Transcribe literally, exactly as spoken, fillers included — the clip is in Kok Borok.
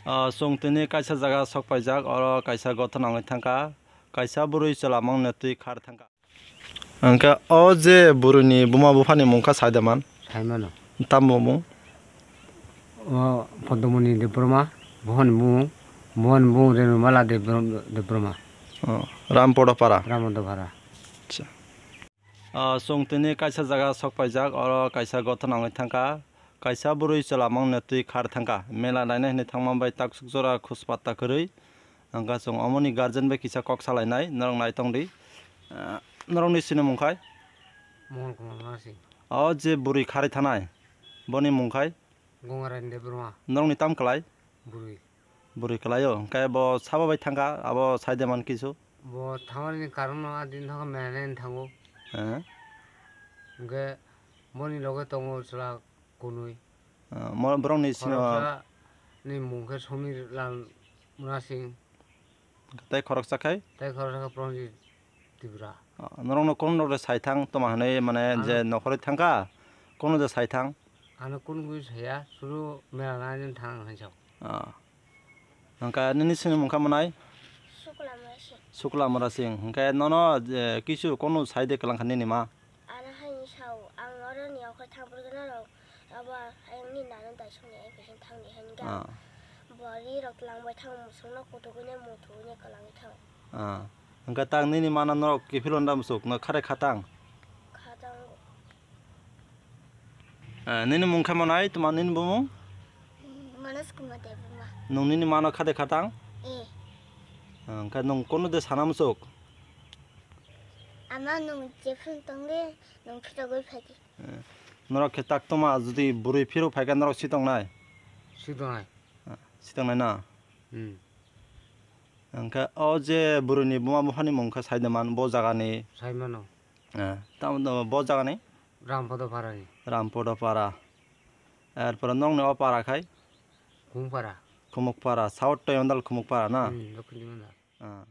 Ah, chwng tini kaisa jaga sok paijak, oro kaisa gothona wngwi thangkha, kaisa bwrwi chwla mangno twi khar thangkha. Hwnkhe o je bwrwini buma buphani mungkha saida man? Saimano. Tamo mung? O Podomoni Debbarma, buphani mung, buphani mung Renumala Debbar-, Debbarma. Oh, Rampodo para. Rampodo para. Acha. Ah, chwng tini kaisa jaga sok paijak, oro kaisa gothona wngwi thangkha, kaisa bwrwi chwla mangno twi khar thangkha. Mela naina hinwi thangma bai taksuk jora khuspatta kwrwi. Hwnkhe chwng omoni guardian bai kisa kok salainai, norok nai tongdi. Ah, norokni sinimung khai? Mohon Kumar Murasing. O je bwrwi kharwi thanai, boni mung khai? Gongarani Debbarma. Norokni tam kwlai? Bwrwi. Bwrwi kwlaio, hwnkhe bo sabo bai thangkha, abo saide man kisu? Bo thangmani karon no a din thangkha mela naina thango. Eh? Hwnkhe boni loge tongo chwla kunui. Ah, mo-, borokni sino- Khoroksa ni mung khe Somir Lal Murasing. Tei khoroksa khai? Tei khoroksa khe Pranjit Tripura. Ah, norokno kono rok de sai thang toma hinwi mane Ano- je nokhorwi thangkha, kono de sai thang? Ano kun kun saya, suru mela naina thang hinwi sao. Ah. Hwnkhe nini sinimung kha mwnai? Sukla Murasing. Sukla Murasing. Hwnkhe nono je kisu kono saide kwlangkha nini ma? Ano haini sao, ang oro ni okhor thang phuru gana rok, abo ayang ni nano dai song ni ayang bising thang ni haini ga. Ah. Bwrwi rok twlang bai thang, musuk no kutuk wi nai, muthuk wi nai kwlangwi thang. Ah. Hwnkhe tak nini mana norok kiphilon da musuk, no khare khatang? Khatang. Eh, nini mung khe mwnai, tuma nini bumung? Manas Kumar Debbarma. Nung nini mano khade khatang? Eh. Hwnkhe nung kono de sana musuk? Ama nung jephun tongde, nung phitogwi phaidi. Eh, norok khe tak toma jodi bwrwi phirok phaikha norok sitongnai? Sitongnai. Ah, sitongnai na? Hmm. Hwnkhe o je bwrwini buma buphani mung khe saide man bo jagani? Saimano. Eh, tamo bo jagani? Rampodo Parani. Rampodo Para. Erpore nokni o para khai? Khumukpara. Khumukpara. South Toyondal Khumukpara na? Hmm, Dokhin Toyondal. Ah.